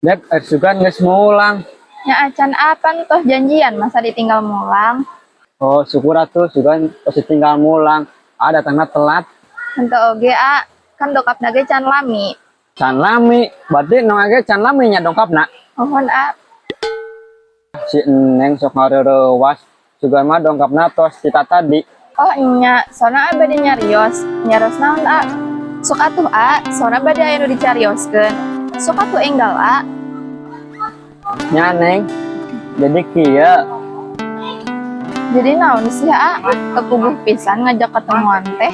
Dep, sugan geus mulang. Nya acan apan toh janjian masa ditinggal mulang. Oh, syukur atuh sugan pasti tinggal mulang. Ada datangna telat. Henteu oge a, kan dongkapna ge can lami. Can lami, berarti nong ge can lami nya dongkapna. Mohon a. Si Neng sok ngareurewas, sugan mah dongkapna tos kita tadi. Oh nya, sona a bade nyarios. Nyarios naon a? Sok atuh a, sona bade aya nu dicarioskeun. Sok atuh enggal a. Nya Neng, jadi kieu. Jadi naon sih a? Kepuguh pisan ngajak ketemuan teh.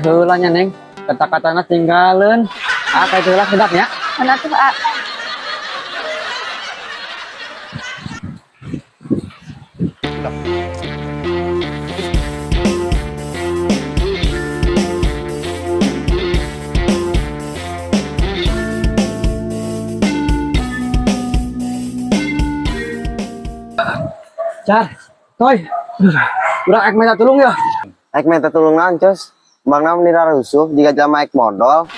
Heula nya Neng, kata-katana tinggalin. Ah, kayak heula sedap nya. Mana tuh a? Car, toy. Urang ek minta tulung ya. Ek minta tulung naon, Cus? Bang Nam nira rusuh jika jelema ek modal.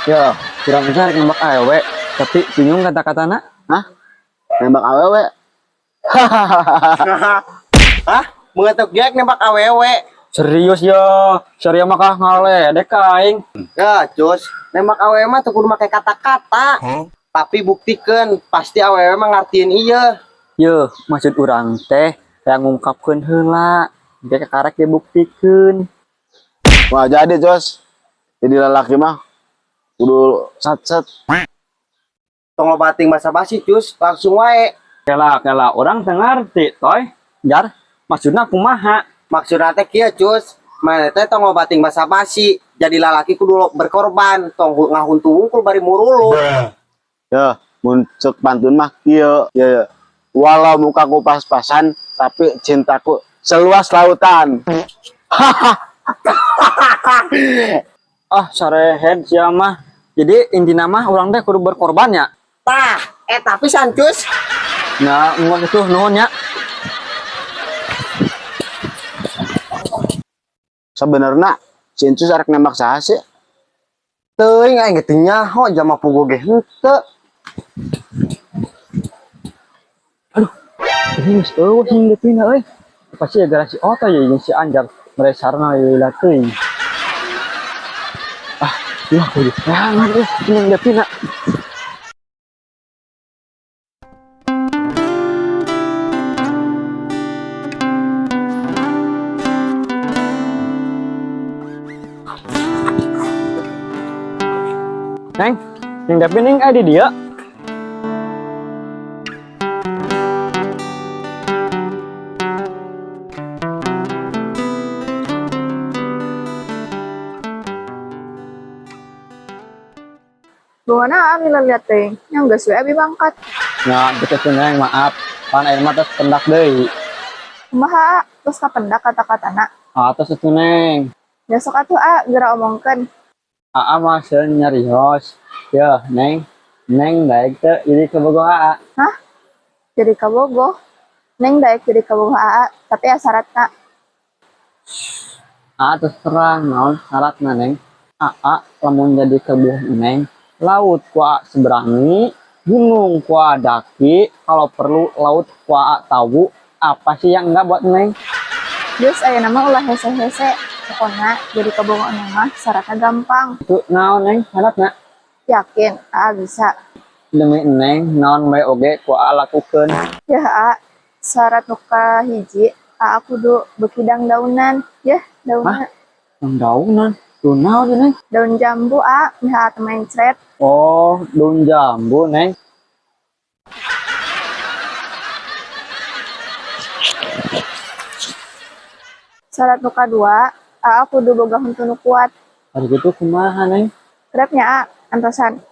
Ya, urang teh rek nembak awewe, tapi bingung kata-katana. Hah? Nembak awewe? Hah? Mengetuk dia nembak awewe. Serius ya, serius mah kah ngaledek ka aing. Ya, Cus, nembak awewe mah teu kudu make kata-kata. Tapi buktikeun pasti awewe mah ngartiin ieu. Yeuh, maksud urang teh yang ngungkapkeun heula, ge kakarek dibuktikeun. Wah jadi Jos, jadi lelaki mah kudu sat-sat. Tong loba ting basa-basi, Cus, langsung wae. Kela kela urang teu ngarti, toy. Jar, maksudna kumaha? Maksudna teh kieu, Cus. Maneh teh tong loba ting basa-basi. Jadi lalaki kudu berkorban, tong ngahuntu wungkul bari muruluk. Ya, mun cek pantun mah kieu, ya, ya. Walau mukaku pas-pasan, tapi cintaku seluas lautan. Ah, sarehed sia mah. Jadi intina mah urang teh kudu berkorban ya. Tah, tapi pisan, Cus. Nah, mun itu nuhun nya. Sebenarnya si Encus arek nembak saha sih? Teuing aing ge teu nyaho jama puguh ge henteu. Ini geus eueuh sing dipina euy. Pasti ya gara si Oto ya jeung si Anjar mere sarana lila teuing. Ah, ieu kudu jangan euy sing dipina. Neng, sing Devin ning aya di dieu. Bawana a mila liat teh, nya geus we abi mangkat. Nya, geus atuh Neng, maaf. Pan ayeuna mah tos pendak deui. Kumaha a? Tos kapendak kata-katana. Ah, tos atuh Neng. Ya sok atuh a, geura omongkeun. Aa mah sieun nyarios. Yeuh, Neng. Neng daek teu jadi kabogoh Aa. Hah? Jadi kabogoh? Neng daek jadi kabogoh Aa, tapi aya syaratna. Aa terus terang naon syaratna Neng? Aa lamun jadi kabogoh Neng, laut ku Aa seberangi, gunung ku Aa daki, kalau perlu laut ku Aa tahu, apa sih yang enggak buat Neng? Geus ayeuna mah ulah hese-hese. Pokona jadi kabogoh Neng mah syaratna gampang. Itu naon Neng syaratna? Yakin Aa bisa. Demi Neng naon bae oge ku Aa lakukeun. Yah A, syarat nu kahiji Aa kudu beuki dangdaunan. Yah, daunna. Hah? Dangdaunan? Daun naon ieu, Neng? Daun jambu A, meh Aa teu mencret. Oh, daun jambu Neng. Syarat nu kadua, Aa kudu boga huntu nu kuat. Ari kitu kumaha Neng? Kedap nya A, antosan.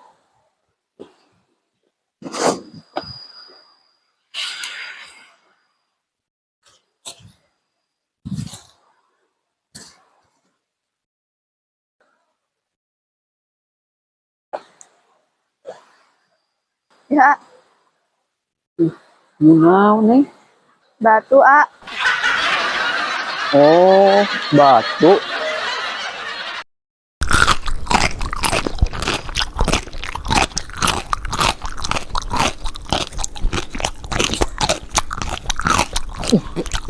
Ya, Naon, Neng? Batu, A. Oh, batu.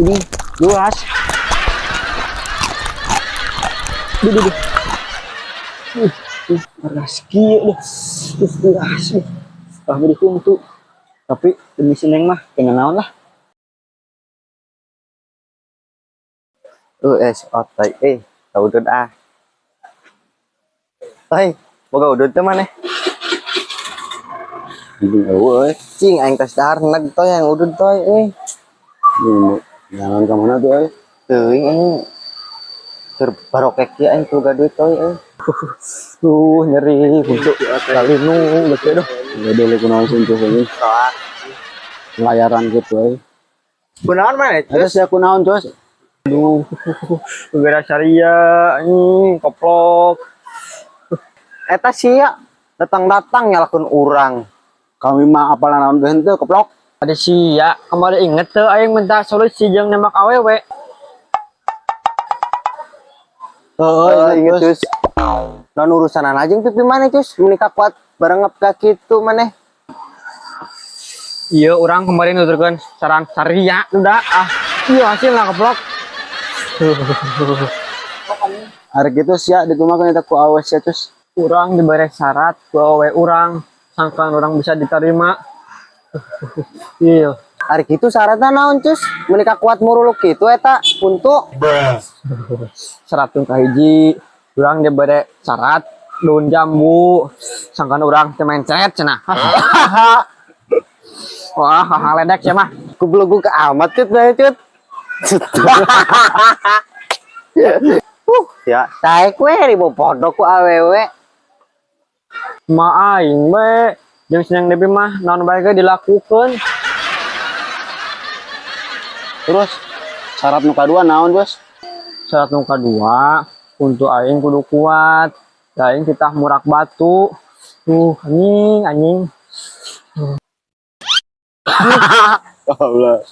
Ini luas. Duh, duh, duh. Panas kieu deh. Luas. Ah, beri huntu. Tapi demi si Neng mah, pengen naon lah. Eh, si otoy eh, udud ah. Toy, boga udud teh maneh? Ini eueuh euy. Cing, aing tos dahar neg toy yang udud toy eh. Ini jalan ka mana tuh euy? Teuing aing keur barokek ieu aing teu duit toy eh. Nyeri huntu. Kali nu geus duh. Udah lu kunaon sih terus ini Soak. layaran gitu euy. Kunaon maneh? Ada sih aku naon terus? Aduh, gara syariah, ini koplok. Eta sia datang-datang nyalahkeun urang. Kami mah apalah naon teh henteu keplok. Ada sia, kemarin inget tuh aing minta solusi jeung nembak awewe. Heeh, Oh, inget terus. terus. Non urusanan aja jeung pipi maneh cus, menikah kuat bareng ka kitu maneh. Iya, orang kemarin nuturkeun saran syariah udah ah. Iya hasilna keplok. Hari gitu sia dikumakeun eta ku awe sia terus. Urang diberi syarat ku awewe urang, sangkan urang bisa diterima. Iya. Hari kitu syaratna naon cus? Menikah kuat muruluk kitu eta untuk Syarat nu kahiji, urang diberi syarat daun jambu, sangkan urang teu mencret cenah. Wah, haha ledek sia mah. Kublug ke amat cut bae cut. Ya, taek we ribu pondok ku awewe. Ma aing we jeung si Neng Debi mah naon bae ge dilakukeun. Terus syarat nu kadua naon, Bos? Syarat nu kadua, untuk aing kudu kuat. Da aing kita murak batu. Tuh, anjing, anjing. Allah.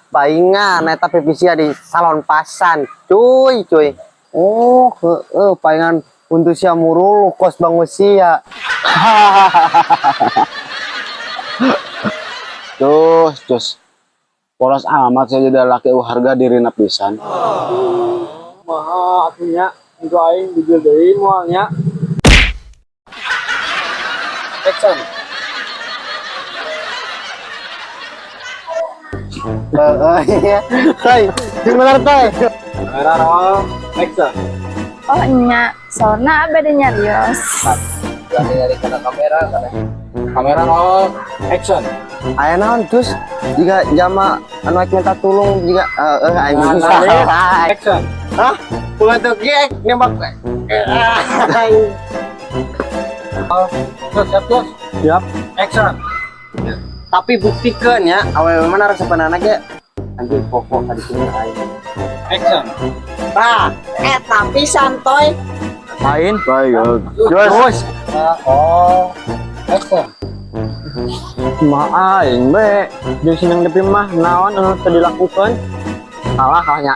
Paingan eta pipi sia di salon pasan. Cuy, cuy. Oh, heeh, paingan untuk sia murulu kos bangun sia. Terus, terus. Polos amat saya jadi laki harga dirina pisan. Maha atunya untuk aing dijul deui moalnya. Action. Heeh, iya. Toy, gimana toy? Kamera roll, action. Oh nya, sona bade nyarios. Dari kena kamera, kamera roll, action. Aya naon terus jika jama anu ek minta tulung jika aing Nah, Action. Hah? Bukan tuh kiek nembak. Aing. Terus, siap, terus. Siap. Action. Tapi buktikan ya, awewe mana resepan ge anjing pokok tadi sini aing. Action. Tah, tapi santoy. Lain. Baik, Terus. Oh, action. Ma aing we jeung si Neng Debi mah naon anu teu dilakukeun. Salah halnya.